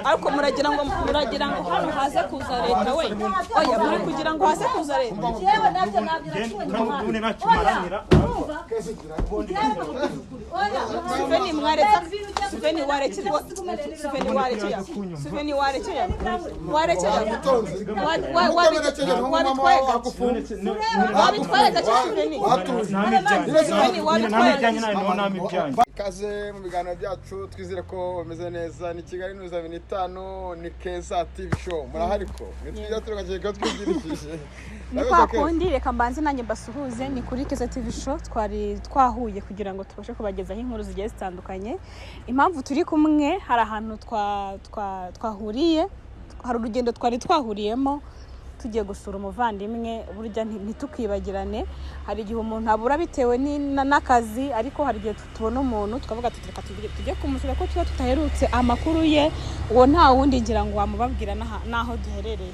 Ariko muragira ngo hano haze kuza leta we? Oya, muri kugira ngo haze kuza leta? Ubundi ntacyo umaranira. Suveni, mwaretse. Suveni, wareke. Suveni, wareke. Suveni, wareke, wareke. Wabitwaye gake, wabitwaye gake, Suveni. Suveni, wabitwaye Ibyanjye nawe nta ibyanjye. Ikaze mu biganiro byacu, twizere ko bameze neza. Ni Kigali News 25, ni Keza TV Show. Murahari ko ni twiza, turagakeka twigirishije. Ni kwa kundi. Reka mbanze nanjye mbasuhuze. Ni kuri Keza TV Show, twari twahuye kugira ngo tubashe kubagezaho inkuru zigiye zitandukanye. Impamvu turi kumwe, hari ahantu twahuriye, hari urugendo twari twahuriyemo tugiye gusura umuvandimwe. Burya ntitukibagirane, hari igihe umuntu abura bitewe n'akazi, ariko hari igihe tubona umuntu tukavuga tuti reka tujye kumusura ko tuba tutaherutse amakuru ye. Uwo nta wundi, ngira ngo wamubabwira n'aho duherereye.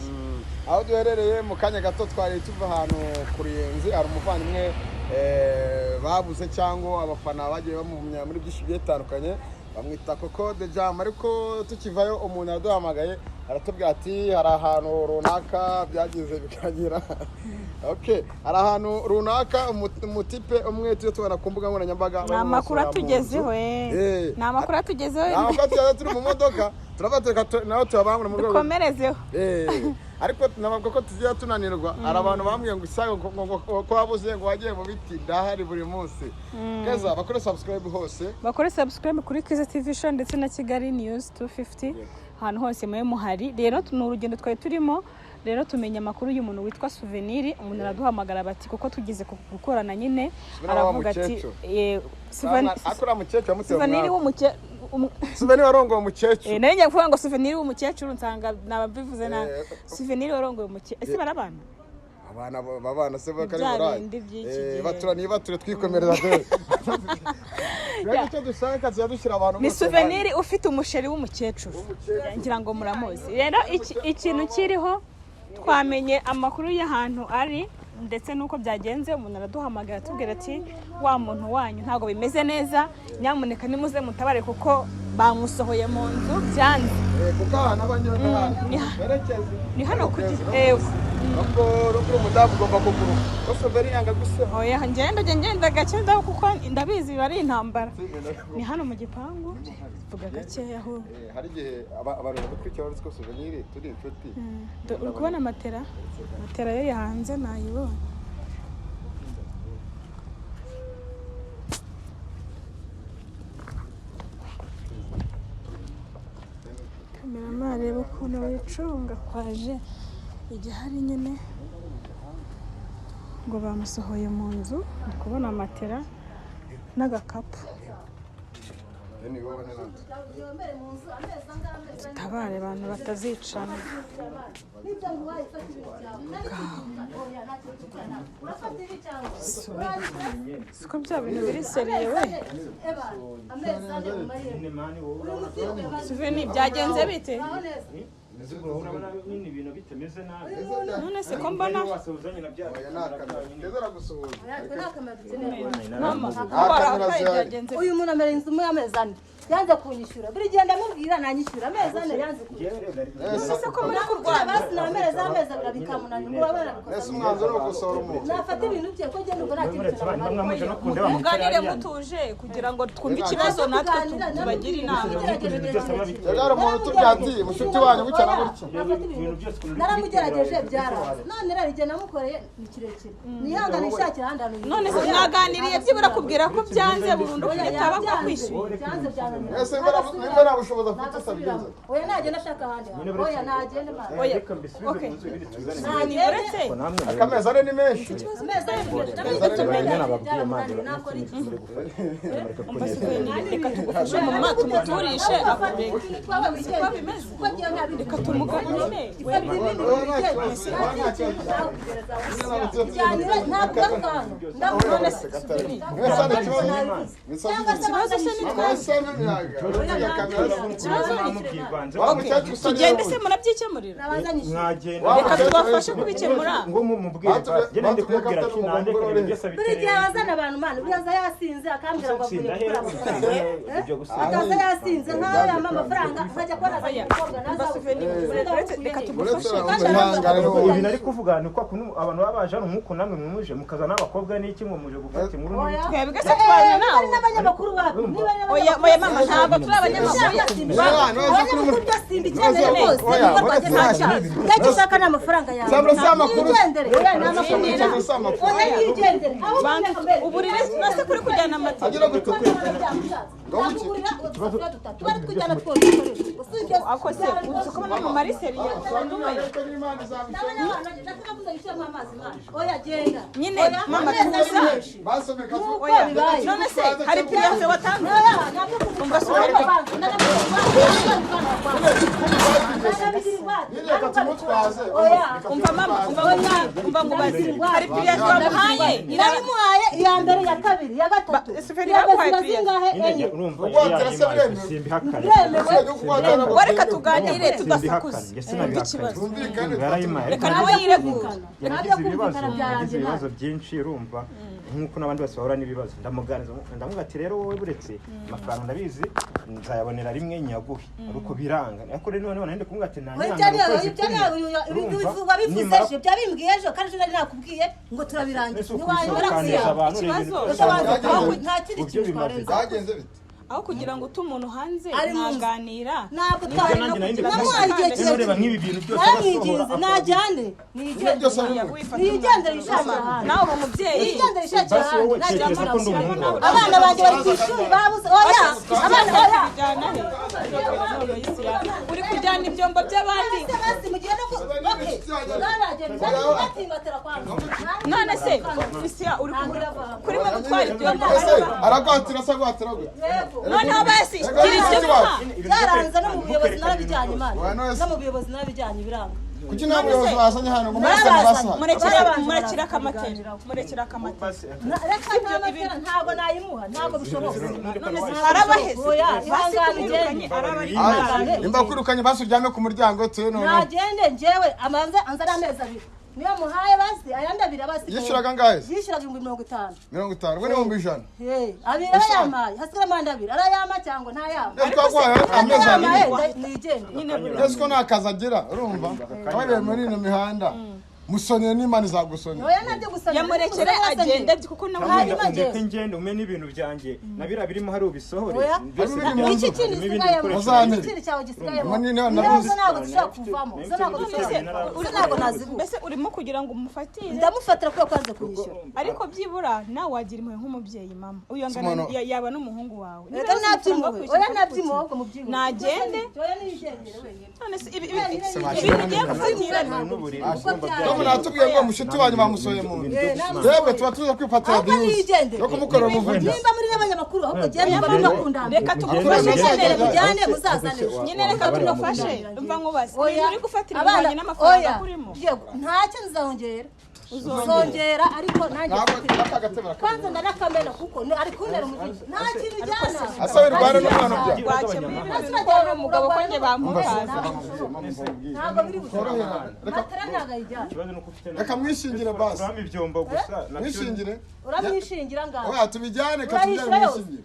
Aho duherereye mu kanya gato, twari tuva ahantu ku Ruyenzi, hari umuvandimwe babuze cyangwa abafana bagiye bamumenya muri byinshi bigiye bitandukanye, bamwita Koko de Jam. Ariko tukivayo umuntu araduhamagaye, aratubwira ati hari ahantu runaka byagize bikagira, okay, hari ahantu runaka umutipe umwe tujya tubona ku mbuga nkoranyambaga Ni barimo amakuru bamusura mu nzu. atugezeho. Ni amakuru atugezeho. Ni amakuru atugezeho turi mu modoka, turavuga reka nawe tuyabangure mu rwego Dukomerezeho. Ariko nabavuga ko tugiye tunanirwa. Hari abantu bambwiye ngo isaga ngo ko wabuze, ngo wagiye mu biti. Ndahari buri munsi. Keza, bakore subscribe hose. Bakore subscribe kuri Keza TV Show ndetse na Kigali News 250, ahantu hose mube muhari. Rero ni urugendo twari turimo, rero tumenya amakuru y'umuntu witwa Souvenir. Umuntu araduhamagara bati kuko tugeze gukorana nyine, Souvenir wa aravuga ati mukecuru. Souvenir Ariko uriya mukecuru yamuteye Souvenir umwaku. Souvenir warongoye umukecuru. Nayo ngiye kuvuga ngo Souvenir w'umukecuru, nsanga nababivuze nabi. Souvenir warongoye umukecuru, ese barabana? Abana babana se bakari Bya burayi? bindi by'iki gihe. Batura nibature, twikomereza dore. Rero icyo dushaka, tujya dushyira abantu Ni bose. Souvenir ufite umusheri w'umukecuru. W'umukecuru. Ngira ngo muramuzi. Rero ikintu kiriho, twamenye amakuru y'ahantu ari ndetse n'uko byagenze. Umuntu araduhamagara atubwira ati wa muntu wanyu ntabwo bimeze neza, nyamuneka nimuze mutabare kuko bamusohoye mu nzu byanze. Kuko ahantu aba nyine n'ahantu berekeze. Ni hano ku yego. Nubwo ruguru umudamu ugomba kuguruka ko Souvenir yanga gusema. Oya, ngenda ngenda gake ndaho kuko ndabizi biba ari intambara. Ni hano mu gipangu, vuga gakeya aho. Hari igihe abantu badukurikiye bazi ko Souvenir turi inshuti. Uri kubona matera, matera yo hanze nayibonye. Kameramani, reba ukuntu wicunga kwaje igihari nyine ngo bamusohoye mu nzu. Ndi kubona matera n'agakapu. Ni wowe n'abandi. Dutabare abantu batazicana. Siko bya bintu biri sérieux we. Souvenir, byagenze bite? Urabona nyine ibintu bitameze nabi. None se ko mbona Wasuhuzanye na bya Oya, nta kamera. Keza aragusuhuza. Mama Nta ko kamera warakaye? zihari. Byagenze? Uyu muntu amara inzu muri amezi 4 yanze kunyishyura. Buri gihe ndamubwira nanyishyura, amezi 4 yanze kunyishyura. Ese Se ko muri kurwana? Basi ni amezi 2 bikamunanira, murabona bikoze. Ese umwanzuro wo gusohora umuntu? Nafata ibintu bye ko ngenda, ubwo nta kindi Muretse kintu abana namariye. mwamuje no kundeba mu Muganire mutuje kugira ngo twumve ikibazo, natwe tubagire inama. Rero hari umuntu utubwira ati mushuti wanyu gutya na gutya. Nafata ibintu bye. Naramugerageje byaranze, none rero igihe namukoreye ni kirekire, nihangane nshakira ahandi hantu. None se mwaganiriye byibura kubwira ko byanze burundu kugira ataba akwishyuye? Byanze, byananira. Ese nimba nta bushobozi afite asabigenza? Oya, nagenda ashaka ahandi hantu. Oya, nagende mara. Oya, Reka mbisubize okay. mu nzu, ibindi tuzane. Souvenir, uretse Akamezi 4 ni menshi. Amezi 4 byaramunaniye, nakora iki? Umva Souvenir, reka tugufashe mu ma tumuturishe akureke. Reka tumuganire. Mwese hari ikibazo? Ikibazo se ni twese. Tugende se murabyikemurira. Reka tubafashe kubikemura. Ngo mumubwire genda ndi kumubwira ati nandeke ibintu byose bitere. Buri gihe abazana abantu mana uraza yasinze akambwira ngo avuye gukora amafaranga. Akaza yasinze nkaho yampa amafaranga nkajya kubona umukobwa naza. Reka tugufashe. Ibintu ari kuvuga ni uko abantu babaje hano nk'uko namwe mwumuje mukaza n'abakobwa n'iki ngo muje gufata inkuru. Twebwe se twaje nawe. N'abanyamakuru bacu. Oya oya mama ntabwo turi abanyamakuru. Abanyamakuru byo simbikeneye rwose. Icyo ushaka ni amafaranga yawe. Nigendere. Oya ni amafaranga. Oya nigendere. Uburire nase kuri kujyana amata. Ako se uzi ko mama mari seriye. Nyine mama tuza. Oya none se hari piyase watanze. Umva sura. Umva mama umva ngubaze hari piyase wamuhaye. Naramuhaye iya mbere ya kabiri ya gatatu. Reka tuganire tudasakuza. Ikibazo. Reka nawe yiregure. Yagize ibibazo byinshi urumva nk'uko n'abandi bose bahura n'ibibazo. Ndamuganiriza ndamuga ati rero wowe buretse amafaranga ndabizi nzayabonera rimwe nyaguhe ariko biranga. Ariko rero none nende kumubwira ati nanyanga ukwezi kumwe. Wabivuze ejo byabimbwiye ejo kandi ejo nari nakubwiye ngo turabirangiza. Ikibazo nta kindi kintu twarenza. Aho kugira ngo utu umuntu hanze mwaganira ntabwo twari namuhaye igihe kirekire naramwinginze najyane niyigendere yishakira ahandi nawe uri umubyeyi niyigendere yishakira ahandi abana banjye bari ku ishuri babuze oya abana oya uri kujyana ibyombo by'abandi none se Isiya uri kurimo gutwara ibyombo aragwatira se agwatira gute noneho basi gira ibyo muha byaranze no mu buyobozi narabijyanye imana no mu buyobozi narabijyanye biranga kuki nta buyobozi bazanye hano ngo murasane basa murekera akamatera murekera akamatera reka nta matera ntabwo nayimuha ntabwo bishoboka arabaheze basi kumwirukanye nimba kwirukanye basi uryame ku muryango tuye none nagende njyewe amanze anzana amezi abiri niyo muhaye basi ayandi abiri abasi yishyuraga angahe yishyuraga 50,000 50 we ni 100,000 abiri arayamaye hasigara amandi abiri arayama cyangwa ntayama ariko twaguhaye amezi abiri nigende ese ko nta kazi agira urumva ababereye muri ino mihanda musonera n'Imana izagusonera oya nabyo gusonera yamurekere agende kuko nawe ndeke ngende ume n'ibintu byanjye nabira birimo hari ubisohore iki kintu gisigayemo iki cyawe gisigayemo nizo ntabwo dushobora kuvamo zo ntabwo dushobora naziguha mbese urimo kugira ngo umufatire ndamufatira kubera ko yanze kunyishyura ariko byibura nawe wagira impuhwe nk'umubyeyi mama uyu yaba n'umuhungu wawe reka nabyimuwe oya nabyimuwe ahubwo mubyimuwe nagende oya niyigendere wenyine none se ibi ugiye gufatira natubwiye ngo mushuti wanyu bamusoye mu nzu yebwe tuba tuza kwifatira views no kumukorera umuvugizi nimba muri n'abanyamakuru ahubwo genda nimba mubakundana reka tugufashe nyine mujyane muzazane nyine reka tugufashe umva nkubaze uri gufatira ibijyanye n'amafaranga kurimo ntacyo nzongera uzongera ariko nanjye kwanza ndanakamena kuko ari kuntera umujinya nta kintu ujyana asa wirwana n'umwana ubya wakemura umugabo ko njye bamutaza ntabwo biri bushoboke matera ntabwo ayijyana reka mwishingire basi ibyombo gusa mwishingire uramwishingira ngaho oya tubijyane katujyane mwishingire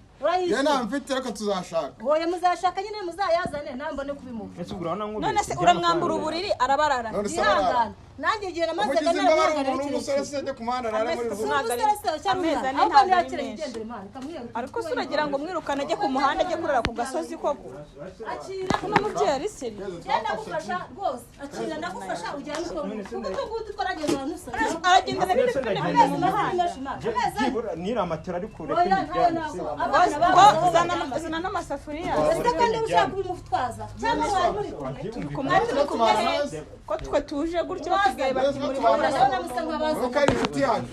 ye nta mfite reka tuzashaka oya muzashaka nyine muzayazane nambone kubimuha none se uramwambura uburiri arabarara ihangane nanjye igihe namaze umugizi imbabare umuntu w'umusore se ajya ku muhanda arara muri rubu umusore se cyangwa umwana ahubwo ntiyakire yigendere imana ikamwiye ariko se uragira ngo mwirukane ajye ku muhanda ajye kurara ku gasozi koko akira kuno mubyeyi ari seri genda ndagufasha rwose akira ndagufasha ujyane utwo kuko utwo ngutu twaragenda nusana aragenda na bine bine mu muhanda nira amatera ari kure zana n'amasafuriya ese kandi ushaka kubimutwaza cyangwa mwari muri kumwe turi kumwe ko twe tuje gutyo batubwiye bati muri kuko ari inshuti yanyu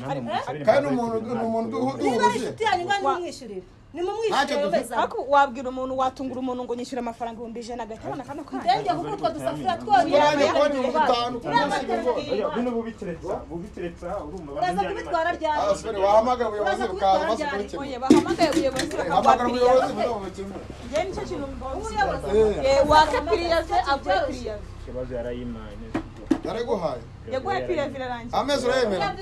kandi umuntu niba ari inshuti yanyu ngo nimwishyurire Nimumwishyure ayo mezi ane. Ariko wabwira umuntu, watungura umuntu ngo nyishyura amafaranga 100,000 agahita abona kano kanya. Ndenge kuko utwo dusafuriya twonyine. Nanjye kubona 5000 ku munsi bigoye. Oya, bino bubiteretsa urumva. Uraza kubitwara ryari? Ah, sorry, wahamagara ubuyobozi bukaza maze kubikemura. Oya, bahamagaye ubuyobozi bakaguha Hamagara piriya. ubuyobozi bukabikemura. Njye nicyo kintu mbonye. Ubuyobozi. Waka piriyaze, aguhe piriyaze. Ikibazo yarayimanye. Yaraguhaye. Yaguhaye piriyaze irarangiye. Amezi urayemera?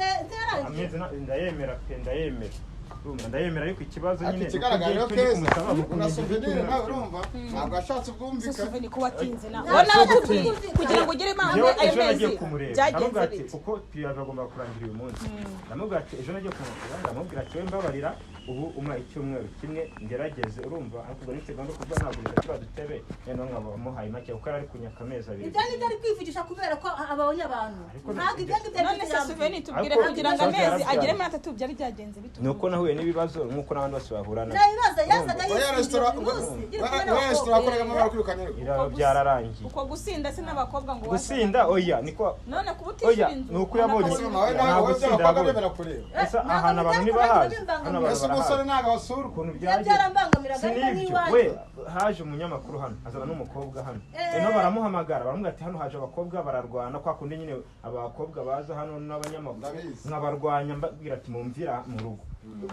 Amezi ndayemera pe, ndayemera. Urumva ndayemera, ariko ikibazo Ariko nyine ikigaragara rero Keza, una souvenir nawe urumva ntabwo yashatse ubwumvikane. Souvenir ko watinze nawe. Wowe nawe tubwiye kugira ngo ugere impamvu Njyewe ayo ejo nagiye mezi kumureba, byagenze ndamubwira ati bite? kuko piriyaje agomba kurangira uyu munsi. Ndamubwira ati ejo nagiye kumureba, ndamubwira ati wowe mbabarira ubu umpa icyumweru kimwe ngerageze, urumva ariko ubwo nifite gahunda yo kuba nagurisha turiya dutebe, noneho nkaba muhaye make kuko yari ari kunyaka amezi abiri. Ibyo ngibyo ari kwivugisha kubera ko abonye abantu. Ariko Ntabwo ibyo ngibyo None se Souvenir tubwire Ariko kugira ngo ikibazo amezi yarabyaye. agere muri atatu byari byagenze bite? Ni uko nahuye n'ibibazo nk'uko n'abandi bose bahura nabyo. Nta bibazo, yazaga Oya, yishyura resitora buri munsi. Yiri kumwe oya, resitora n'abakobwa. wakoragamo barakwirukanye ariko. Ibiraro byararangiye. Uko gusinda se n'abakobwa ngo Gusinda oya niko None kuba oya utishyura inzu. ni uko yabonye Ese mama we nawe ntabwo wowe gusinda by'abakobwa yabonye. birakureba. Ese Ntabwo ahantu abantu bijya ntibahazi, bimbangamira. hano abantu Ese umusore barahazi ntabwo basura. ukuntu Ibyo byagenze. byarambangamiraga Si ariko n'ibyo n'iwanjye. we haje umunyamakuru hano azana n'umukobwa hano, eno baramuhamagara baramubwira ati hano haje abakobwa bararwana kwa kundi nyine abakobwa baza hano n'abanyamakuru Ndabizi. nkabarwanya mbabwira ati mumvira mu rugo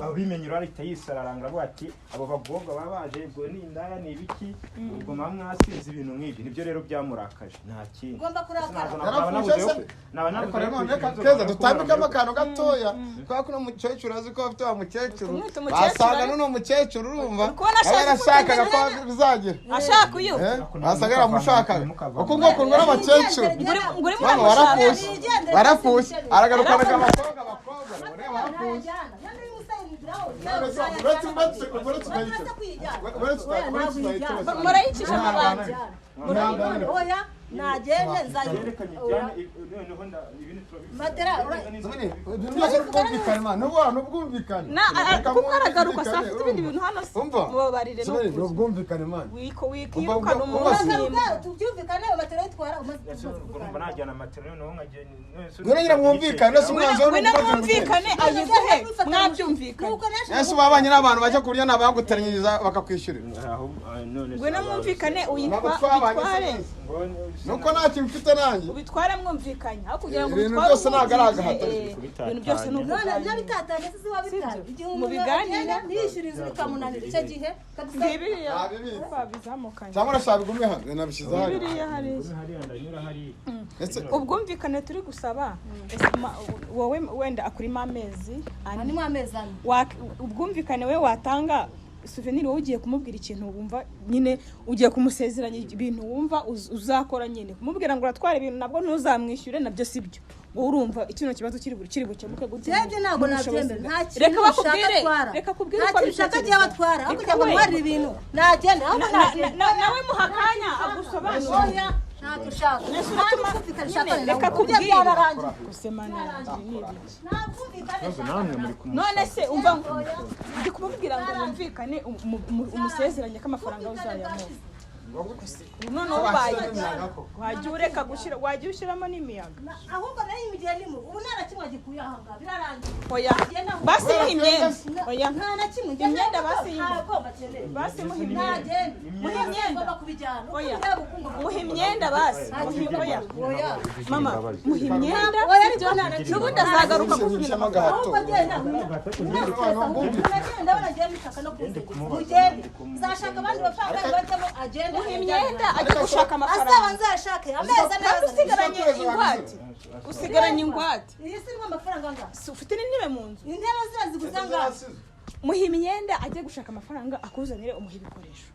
abimenye urahita yisararanga avuga ati abo bakobwa baba baje ubwo ni indaya ni ibiki ubwo muba mwasinze ibintu nk'ibyo nibyo rero byamurakaje nta kindi. Ugomba kurakara. Yarafushe se? Ariko rero none reka Keza dutambikemo akantu gatoya kubera ko uno mukecuru azi ko afite wa mukecuru Tumwite umukecuru, basanga ariko- n'uno mukecuru urumva Uri kubona nawe ashaje yarashakaga ko kuko bizagira. Ashaka uyu. Basanga yaramushakaga uko nguko ngo n'abakecuru Ngo urimo mama uramushaka. warafushe warafushe aragarukana abakobwa abakobwa ureba warafushe. Murayicisha amabati. Oya, nagende nzajya. Yerekanye cyane noneho ibintu turabizi. Matera, Ibintu byose n'ubwumvikane man n'ubwumvikane. Na kuko aragaruka saa afite ibindi bintu hano se. Umva. Mubabarire Sorry, n'ukuri. n'ubwumvikane man. Wiko wikirukana umuntu Uragaruka tubyumvikane matera yitwara umaze Urumva najyana matera noneho nkagenda. Ngwino nyine mwumvikane ese umwanzuro Ngwino ni mwumvikane ayiguhe mwabyumvikane. Ese ubabanye n'abantu bajya kurya nabaguteranyiriza bakakwishyurira. Ngwino mwumvikane Ntabwo twabanye ubitware. Nuko nta kintu mfite nanjye. Ubitware mwumvikanye aho kugira ngo Ibintu ubitware byose ntabwo ari umwumvikane, agahato. ibintu byose ni None ibyo ukuganira. bitatanye se ziba bitari. Igihe Mu umuntu biganiro. agenda ntiyishyure inzu bikamunanira icyo gihe kabisa. Ngibiriya Ntabibitse. babizamukanye. Cyangwa urashaka bigume hano nabishyize hano. Biriya hariya. Hariya ndanyura hariya. Ese Ubwumvikane turi gusaba ese wowe wenda akurimo amezi ane. Ni mu amezi ane. Ubwumvikane we watanga Souvenir wowe ugiye kumubwira ikintu wumva nyine ugiye kumusezeranya ibintu wumva uzakora nyine kumubwira ngo uratwara ibintu nabwo ntuzamwishyure nabyo si byo wowe urumva kino kibazo kiri bukemuke gute? Byebyo ntabwo N'ubushobozi nabyemera. bwawe. Nta kintu Reka ushaka bakubwire atwara. reka kubwire Nta uko kintu ushaka agiye abitekereza. abatwara. Aho Reka kugira ngo we. amuharire ibintu nagenda ahubwo nagenda. Nawe muha akanya agusobanurire. Oya, ntacyo ushaka. Nese Nta uratuma bwumvikane nyine ushaka reka nawe. Ibyo kubwire. byararangiye. Gusemana ni ibiki? Nta bwumvikane ushaka Namwe nawe. muri kumusaba. None se umva ndi kumubwira ngo mwumvikane umusezeranye ko amafaranga uzayamuha noneho ubaye wajya ureka gushyira wajya ushyiramo n'imiyaga. Ahubwo nayo imigihe ni mubi ubu nta na kimwe gikuye aha ngaha birarangiye. Oya basi muha imyenda oya Nta na kimwe Imyenda basi ntabwo bakeneye. Basi muha imyenda. Nagende. Muha imyenda. Ugomba kubijyana. Uko Oya. bireba ubukungu bwawe. Muha imyenda basi muha oya Oya. Mama muha imyenda Oya, sibyo ariko nta na kimwe. n'ubundi azagaruka Nshyizemo kubyina agahato. Ahubwo genda. Unagenda wanagiye mushaka no kunzigeza. Mugende. Nzashaka abandi bapfakazi bajyamo agende. Muha imyenda ajye gushaka Azaba amafaranga nzashake amezi ane kandi azana. usigaranye ingwate usigaranye ingwate. Iyi si irimo amafaranga angahe? Si ufite n'intebe mu nzu. Intebe ziriya ziguze angahe? Muha imyenda ajye gushaka amafaranga akuzanire umuhe ibikoresho.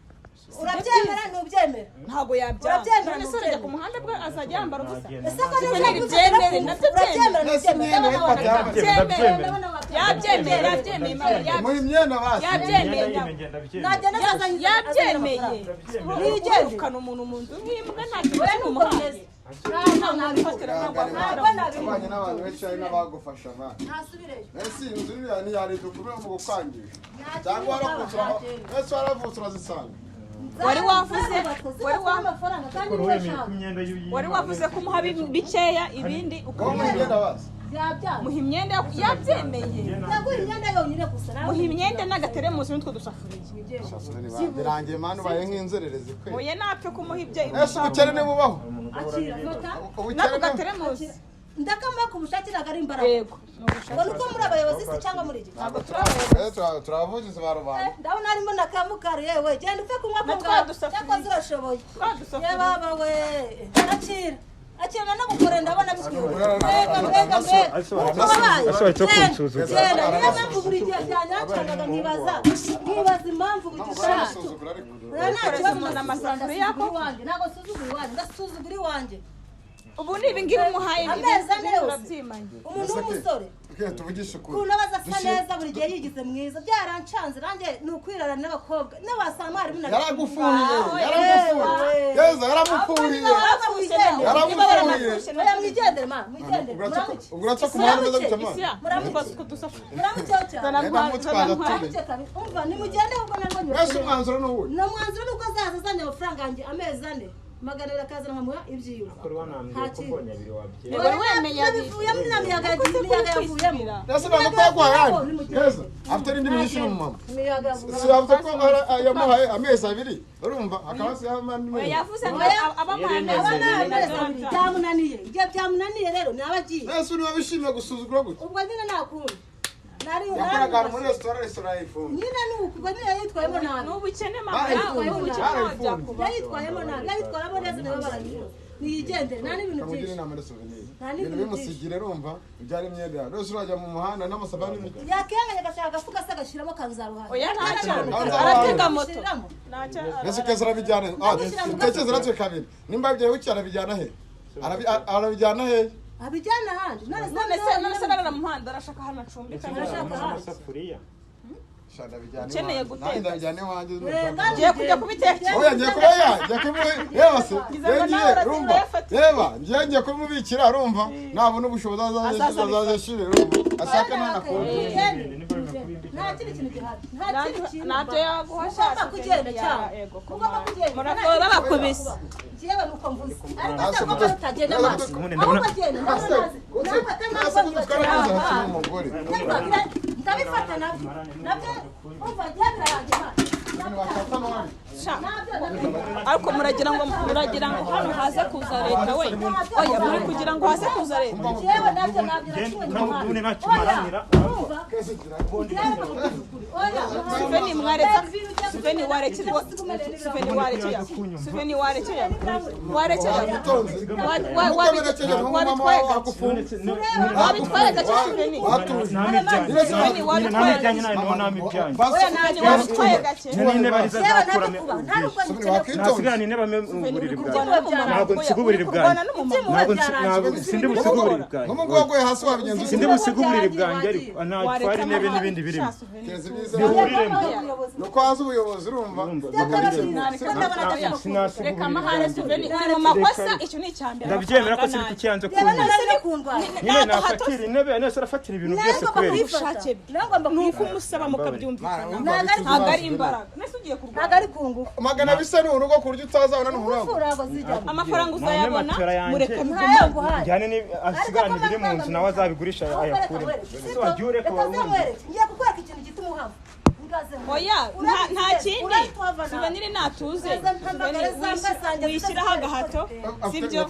Urabyemera ntubyemera? Ntabwo yabyanga. Urabyemera, None se arajya ku ntubyemera? muhanda bwo azajya yambara ubusa? Ese ko Siko neza nyine byemere nabyo urabyemera byemere. Ese ntubyemera? imyenda uyifata Yabyemeye Ndabona wabyemera. yabyemeye yabyemeye mama Muha imyenda basi. yabyemeye Nagenda azanye yabyemeye. Nigende. Urukana umuntu mu nzu nk'imbwa nta kintu Oya nuko kimuhaye. bimeze. Ntabwo Ntamufatira ntabwo Ntabwo wamufatira. nabimenya. Abanye n'abantu benshi hari n'abagufasha man. Ntasubireyo. Ese inzu iriya ntiyarida ukubera mu gukwangisha. Nta Cyangwa kintu waravutse nagenda. ese waravutse urazisanga. Wari wavuze wari wa amafaranga kandi niba ashaka. Wari wavuze ko umuha bikeya ibindi Wowe muha ukamuha imyenda basi. Muha imyenda yabyemeye. Yaguha imyenda yonyine gusa. Muha imyenda n'agateremusi n'utwo dusafuriya. Birangiye mani ubaye nk'inzererezi kwe. Oya napfe kumuha ibyo. Ese ubukene ntibubaho? N'ako gateremusi. Ndakama ku bushake ntabwo ari imbaraga. Yego. Ngo nuko muri abayobozi se cyangwa muri iki? Ntabwo turi abayobozi. Turabavugizi ba rubanda. Ndabona harimo na kamukari yewe. Genda upfe kunywa ko ngaho. Cyakoze urashoboye. Ye baba we. Akira. Akira no gukora ndabona bikwiye. Mbega mbega mbega. Genda niyo mpamvu buri gihe byanyancangaga nkibaza. Nkibaza impamvu bugishaka. Nta kibazo amasafuriya ko. Ntabwo nsuzugura iwanjye. Ndasuzugura iwanjye. Ubu ni ibi ngibi umuhaye amezi ane yose umuntu w'umusore tuvugishe ukuri ukuntu aba asa neza buri gihe yigize mwiza byarancanze nanjye ni ukwirara n'abakobwa n'abasanga harimo na yaragufuhiye yaragufuhiye yeza yaramufuhiye yaramufuhiye oya mwigendere ma mwigendere ubwo uraca ku muhanda umeze gutya ma muramuke cyane umva nimugende ubwo narwo nyura mbese umwanzuro ni uwuhe ni umwanzuro ni uko azaza azanye amafaranga yanjye amezi ane magana abiri akazana nkamuha ibyiwe bivuyemo n'imiyaga yavuyemo ese ntabwo ko yaguhaye keza afite n'indi myinshi n'umumama si yavuze ko yamuhaye amezi abiri urumva akaba asigaye andi mezi yavuze ngo abamuhaye amezi abiri byamunaniye igihe byamunaniye rero ni abagiye ese niba bishimiye gusuzugura gutya ubwo nyine nta kundi yakoraga ahantu muri resitora resitora yayifunze nyine ni uku ubwo nyine yayitwayemo nabi ni ubukene mama yayitwayemo yayitwayemo nabi yayitwaramo neza nawe barayifunze niyigendere nta n'ibintu byinshi inama na souvenir ibintu bimusigire urumva ibyari imyenda yawe rwose urajya mu muhanda n'amasabani n'imiti yakihanganye agashaka agafuka se agashyiramo kanzaruhande oya ntacyo aratega moto mbese keza arabijyana utekereza natwe kabiri nimba yagiye bucya arabijyana he arabijyana he abijyana ahandi none se arara mu muhanda arashaka ahantu acumbika arashaka ahandi ukeneye guteka ndabijyana iwanjye ngiye kujya kubiteka oya ngiye kuba ya ngiye reba se ngiye rumva reba ngiye ngiye kumubikira rumva nabona ubushobozi azaza ashire rumva asaka ntanakunda nta kindi kintu gihari nta kindi kintu ntabyo yaguha ugomba kugenda cyane ugomba kugenda muratora bakubise njyewe nuko mvuze ariko se ko utagenda amaso ahubwo agenda ndabifata nabyo nabyo umva njye birarangiye ariko muragira ngo hano haze kuza leta we oya muri kugira ngo haze kuza leta njyewe nabyo nabyo nakimaranira Suveni mwaretse Suveni waretse Suveni waretse Suveni waretse waretse wabitwaye gace Suveni Suveni wabitwaye gace nasigarana intebe mu buriri bwanjye ntabwo nsiga uburiri bwanjye ntabwo sindi busiga uburiri bwanjye sindi busiga uburiri bwanjye ariko ntatwara intebe n'ibindi birimo bihuriremo nuko haza ubuyobozi urumva reka amahane Suveni uri mu makosa icyo ni icya mbere ndabyemera ko siri kucyanze kunywa nyine nafatira intebe nese arafatira ibintu byose kubera ubushake bwe ni uko umusaba mukabyumvikana ntabwo ari imbaraga nese ugiye kurwana ntabwo ari ku ngufu magana bisa ni urugo ku buryo utazabona n'umurango amafaranga uzayabona mureka njyane asigarane ibiri mu nzu nawe azabigurisha ayakuremo wagiye ureka ngiye kukwereka ikintu gituma uhava oya nta kindi Souvenir natuze wishyiraho agahato sibyo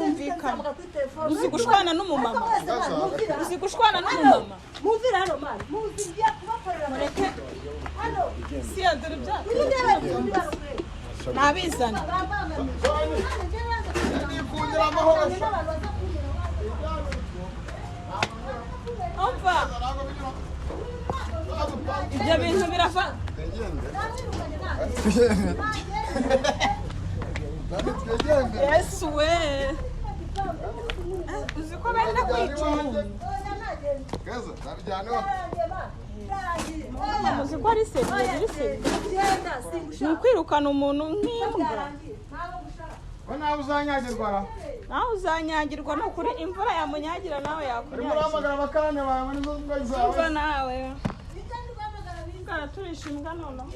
umvikana uzi gushwana n'umumama uzi gushwana n'umumama mumvira hano mani muzi ngiye kubakorera mureke siya dore ibyacu nabizana umva ibyo bintu birava yesu we uzi ko benda kwica umuntu uzi ko ari seri ni ukwirukana umuntu nk'imbwa nawe uzanyagirwa nawe uzanyagirwa ni ukuri imvura yamunyagira nawe yakunyagira urahamagara abakarane bawe n'izo mbwa zawe imva nawe araturisha imbwa noneho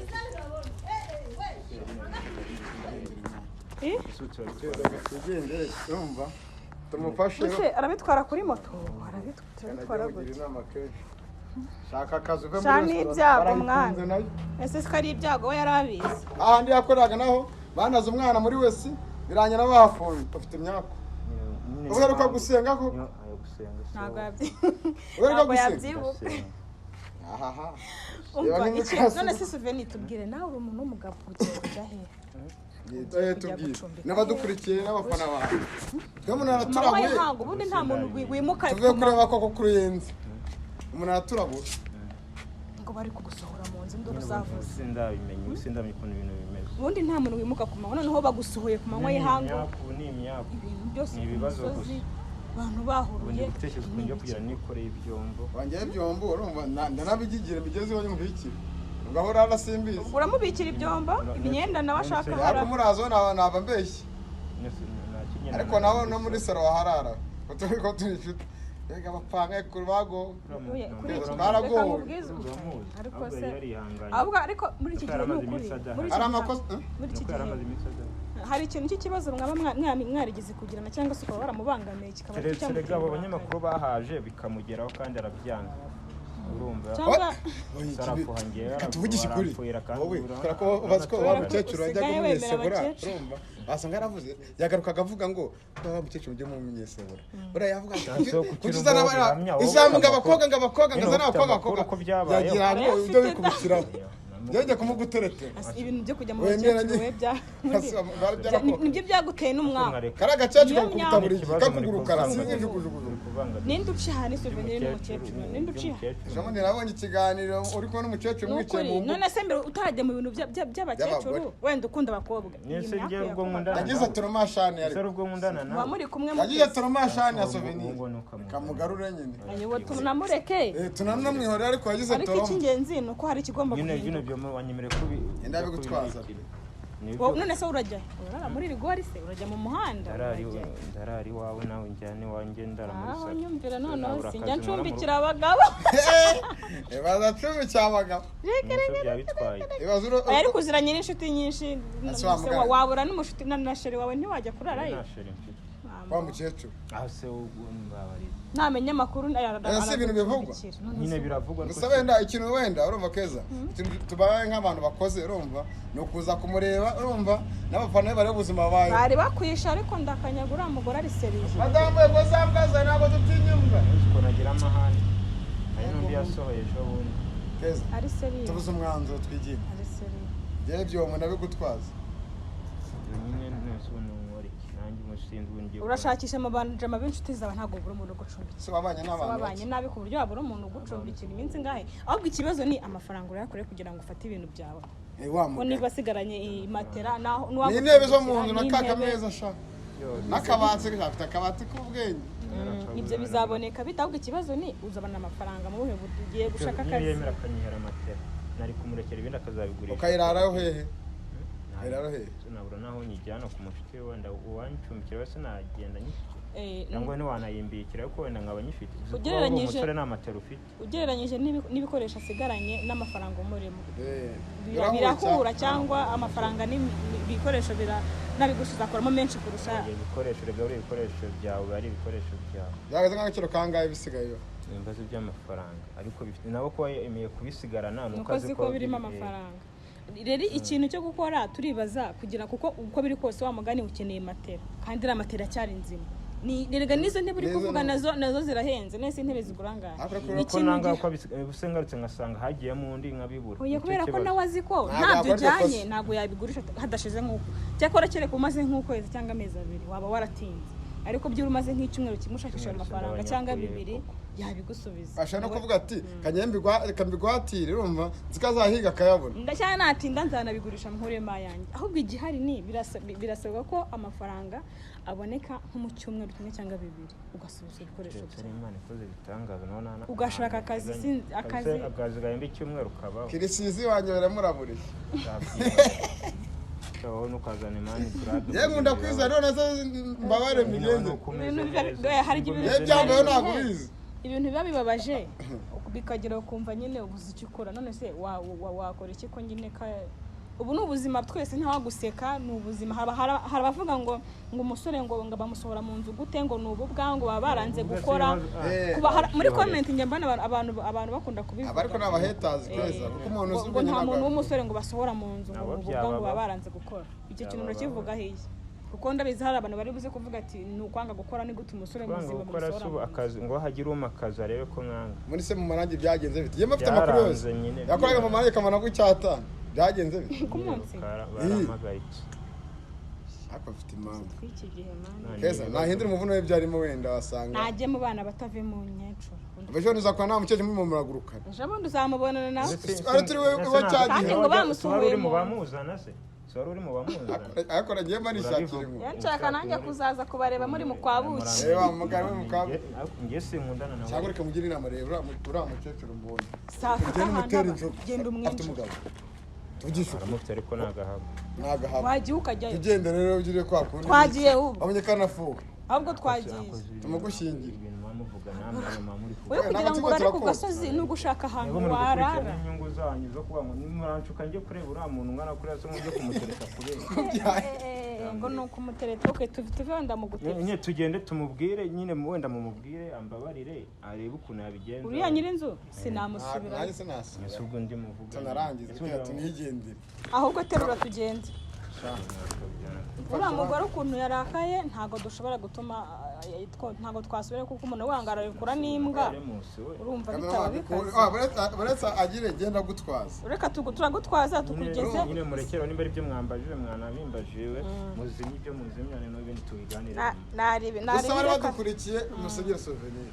tugende urumva Tumufashe. Ese arabitwara kuri moto? Arabitwara Nagiye mugira gute? inama kenshi, shaka akazi uve Sha muri ni resitora, ibyago, barayifunze mwana. nayo. Ese ko ari ibyago, we yari abizi? Ahandi yakoreraga naho banaze umwana muri wese, birangira nabo bahafunze. Ufite imyaka Nyine uheruka impamvu- gusenga ko Niyo- ayo gusenga si Ntabwo wowe. Uheruka ntabwo gusenga? yabyibuka. Ndasenga. Ahaha. Umva Reba iki nk'imikasi. none se Suveni, tubwire nawe, uri umuntu w'umugabo, ugiye kujya hehe? Tubwire Gucumbika. n'abadukurikiye n'abafana bawe, twe umuntu Mama araturabuye. y'ihangu, ubundi nta muntu wimuka Tuvuye kureba koko kuri yenze, umuntu araturabuye. Ngo bari kugusohora mu nzu, induru Nyine zavuze. ubu sindabimenya, ubu sindamenya ukuntu ibintu bimeze. Ubundi nta muntu wimuka ku manywa, noneho bagusohoye ku manywa Ni y'ihangu. imyaku, ni imyaku. Ibintu byose Ni ku ibibazo musozi, gusa. abantu Ubu bahuruye. ndi gutekereza ukuntu njya kugira nikoreye ibyombo. Wanjyewe ibyombo urumva ndanabigigira migeze iwanyu mubikire, ubwo aho urara simbizi. Uramubikira ibyombo, imyenda nawe ashaka None se- Ariko murazo naba mbeshye. Nese- nta kigenda. Ariko nawe no muri salo waharara, ko turi ko turi inshuti, reka bapanga ku rubago. Oya, kuri iki gihe Baragowe. reka nkubwize ukuri. Uramuzi. Ariko Ahubwo se yari yarihanganye. ahubwo ariko muri iki Kuko gihe yari ni amaze ukuri iminsi adahari. muri iki Hari gihe amakosa muri iki Nuko yari gihe amaze iminsi adahari. Hari ikintu cy'ikibazo mwaba mwarigeze kugirana, cyangwa se ukaba waramubangamiye kikaba Keretse cyamutera rega abo uburakari. banyamakuru bahaje bikamugeraho kandi arabyanga, urumva? Cyangwa Sarafuha njyewe, Reka tuvugishe ukuri. aramfuhira kandi Wowe urabona- kubera ko bazi ko wa mukecuru wajyaga Usigaye wemera umunyesebura, abakecuru. urumva wasanga yaravuze, yagarukaga avuga ngo wa mukecuru mujye mumunyesebura, buriya yavuga ati, Ese kuki kuki uzana urumva bihamya, wowe ijambo ngo ufite abakobwa ngo abakobwa ngo Nyine azane ufite abakobwa amakuru abakobwa ko byabayeho. yagira ngo ibyo bikubikiraho byajya kumuguteretera. Ibintu byo kujya mu Wemera bakecuru we bya nibyo byaguteye n'umwaka. Kariya gakecuru Niyo kakukubita myaka. buri gihe, kakugurukana, sinzi injugujuguju. Ninde uciha? Ni Souvenir n'umukecuru, ninde uciha? Ejo bundi nabonye ikiganiro uri kumwe n'umukecuru Ni mwicaye ukuri mu mbuga. None se mbere utarajya mu bintu by'abakecuru, By'abagore. wenda ukunda abakobwa, iyi Nese myaka njyewe ubwo yakubaga. nkundana Yagize toromashani Ese ariko ari ubwo nkundana Muba nawe? muri kumwe yagize muteze. toromashani ya Souvenir. Ubwo ni ukamuzana. Kamugarure nyine. Ayobo, tunamureke. Tunanamwihorera, ariko yagize Ariko toroma. icy'ingenzi ni uko hari ikigomba Nyine bino guhinduka. byo wanyemereye kubi Yenda bigutwaza. Wowe none se urajya he? Urarara muri rigori se? Urajya mu muhanda? Urajya he? Ndarari iwawe, nawe njyane iwanjye, ndara muri Aho salo. nyumvira noneho Nabura sinjya akazi nkora mu ncumbikira abagabo. Bazacumbikiye abagabo. Nese byaba bitwaye. Ibaze uro Oya, ariko uziranye n'inshuti nyinshi. Ese wa Se mugabo. wabura n'umushuti na sheri wawe ntiwajya kurarayo? Nta sheri mfite. Wa mukecuru. Aho se ubwo mbabarira. Ntamenya amakuru. Ese ibintu bivugwa? Nyine biravugwa Gusa wenda ikintu wenda urumva keza, ikintu tubaye nk'abantu bakoze, urumva, ni ukuza kumureba, urumva n'abafana be bareba ubuzima babaye. Bari bakwishe, ariko ndakanyaga uriya mugore ari seriye. Madamu yego, za mbwa zawe ntabwo dutinya imbwa. Ukuntu agira amahane, hari n'undi yasohoye ejo bundi. Keza, Ari seriye. tubuze umwanzuro twigira. Ari seriye. Njyewe ibyo umuntu abigutwaza. Ibyo nyine nese ubu nkora iki nanjye umusinzi ubu ngiye Urashakisha mu banjama b'inshuti zawe, ntabwo ubura umuntu ugucumbikira. Se wabanye n'abantu Wabanye bake. nabi ku buryo wabura umuntu ugucumbikira iminsi ingahe? Ahubwo ikibazo ni amafaranga urayakore kugira ngo ufate ibintu byawe. Eh, wa Ko mugabo. niba asigaranye iyi matera naho Ni intebe zo mu nzu na ka n'intebe. kameza sha n'akabati, afite akabati k'ubwenge. Ibyo bizaboneka bite? Ahubwo ikibazo ni uzabona amafaranga mu buhe buryo? Ugiye gushaka Niyo akazi? yemera akanyihera matera, nari kumurekera ibindi akazabigurisha. Ukayiraraho hehe? Ukayiraraho hehe? Nabura naho nyijyana ku mushuti we, wenda uwancumbikira wese nagenda nyifite, Eh, cyangwa ntiwanayimbikira, ariko wenda nkaba nyifite. Uzi kuba uri Ugereranyije- umusore nta matera ufite. Ugereranyije n'ibikoresho asigaranye n'amafaranga umurimo, Eh, birahura birahura cyane. cyangwa amafaranga n'ibikoresho nabigurisha uzakuramo menshi kurusha? Ibyo bikoresho rega, buriya ibikoresho byawe biba ari ibikoresho byawe. Byahagaze nk'agaciro kangahe bisigayeyo? Ni ibibazo by'amafaranga, ariko bifite nabo kuba yemeye kubisigarana Ni uko azi ko birimo amafaranga. Rero ikintu cyo gukora turibaza kugira, kuko uko biri kose wa mugani ukeneye matera, kandi iriya matera acyari nzima. Ni erega n'izo ntebe uri N'izo kuvuga ntebe. nazo zirahenze. Nese intebe zigura angahe? Ariko Ko Ikintu nanga ko ubuse ngarutse ngasanga hagiyemo undi nkabibura. Oya, Nicyo kubera ko kibazo. nawe azi ko Ntabwo ntabyo yakora iryo ujyanye, kosa. ntabwo yabigurisha hadashize nk'uko cyakora, kereka umaze nk'ukwezi cyangwa amezi 2 waba waratinze, ariko byura umaze nk'icyumweru kimwe ushakisha ayo Icyumweru mafaranga sindabona cyangwa nyakuye 2 koko. yabigusubiza. Ashobora no kuvuga ati kanyembigwatire, urumva zikazahiga akayabona. Ndacyana natinda nzanabigurisha nkuremo ayanjye. Ahubwo igihari ni birasabwa ko amafaranga aboneka nko mu cyumweru kimwe cyangwa 2 ugasubiza ibikoresho Keretse byawe. ari Imana ikoze ibitangaza naho Ugashaka akazi, akazi. Akazi gahemba icyumweru kabaho. Kirisizi wanjye baramuraburiye. Wowe ntukazana imani turado. Yewe nkunda kwizera, none se mbabare mbigenze? Ibintu hari igihe Yewe byambayeho ntabwo ubizi. Ibintu biba bibabaje bikagera ukumva nyine ubuze icyo ukora. None se wakora iki ko nyine ka Ubu ni ubuzima twese ntawaguseka, ni ubuzima. Hari abavuga ngo umusore ngo bamusohora mu nzu gute, ngo ni ububwa, ngo baba baranze gukora. Muri comment njye mbona abantu bakunda kubivuga. Ariko ni abahetazi keza kuko umuntu uzi ngo nta muntu w'umusore ngo basohora mu nzu ngo ni ububwa, ngo baba baranze gukora. Icyo kintu urakivuga hiye kuko ndabizi hari abantu bari buze kuvuga ati ni ukwanga gukora, ni gute umusore muzima gukora akazi ngo hagire umakazi arebe ko mwanga. Muri se mu marangi byagenze bite? Yemwe afite amakuru yose yakoraga mu marangi kamana ku cyatanu byagenze bite? Ku munsi baramagaritse. Ariko afite impamvu keza nahindura umuvuno w'ibyarimo wenda wasanga najye mu bana batave mu nyecuro. Ejo uzakora nta mukecuru muri muragurukana. Ejo bundi uzamubonana nawe. Ari turi we cyagihe kandi ngo bamusuhuye mu bamuzana se wari uri mu bamuzana. Ariko nagiye manishakira inkuru. Yanshaka nanjye kuzaza kubareba muri mu kwa buki. Reba mugari we mu kwa buki. Ngiye sinkundana nawe. Cyangwa reka mugire inama rero uriya mukecuru mbonye. Safata ahantu genda umwinjire. Afite umugabo. Tuvugishe ukuri. Aramufite ariko nagahaba. Nagahaba. Wagiye ukajyayo. Tugende rero ugire kwa kundi. Twagiye ubu. Abonye kanafuka. Ahubwo twagiye. Tumugushyingira. Uri kugira ngo urare ku gasozi n'ugushaka ahantu warara. Inyungu zanyu zo kuvuga ngo nimurancuka njye kureba uriya muntu ungana kuriya se mujye kumutereta kubera. Ngo ni ukumutereta. Okay, tuve wenda mu gutereta. Nyine tugende tumubwire, nyine wenda mumubwire ambabarire arebe ukuntu yabigenza. Uriya nyir'inzu sinamusubira. Nanjye sinasubira. Ese ubwo ndi muvuga. Tunarangiza tunigendere. Ahubwo terura tugende. Uriya mugore ukuntu yarakaye ntabwo dushobora gutuma ntabwo twasubira kuko umuntu wanga arabikura n'imbwa. Urumva bitaba bikaze. Baretse agire genda gutwaza. Reka turagutwaza tukugeze. Nyine murekera nimba ari byo mwambajije mwanabimbajije muzimye ibyo muzimya n'ibindi tubiganire. Naribi gusa bari badukurikiye umusengere souvenir.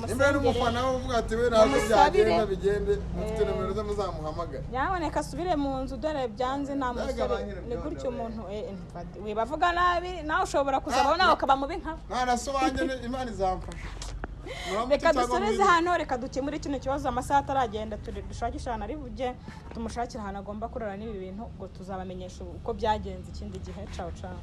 Nimba ari umufana we uvuga ati we ntabwo byagenda bigende mufite nomero ze muzamuhamagare. Nyamuneka asubire mu nzu dore byanze nta musore ni gutyo umuntu wibavuga nabi nawe ushobora kuzabaho nawe ukaba mubi nka mwana so wanjye Imana izamfasha. Reka dusubize hano, reka dukemure kino kibazo amasaha ataragenda, dushakishe ahantu ari bujye, tumushakire ahantu agomba kurara n'ibi bintu, ubwo tuzabamenyesha uko byagenze ikindi gihe. Ciao ciao.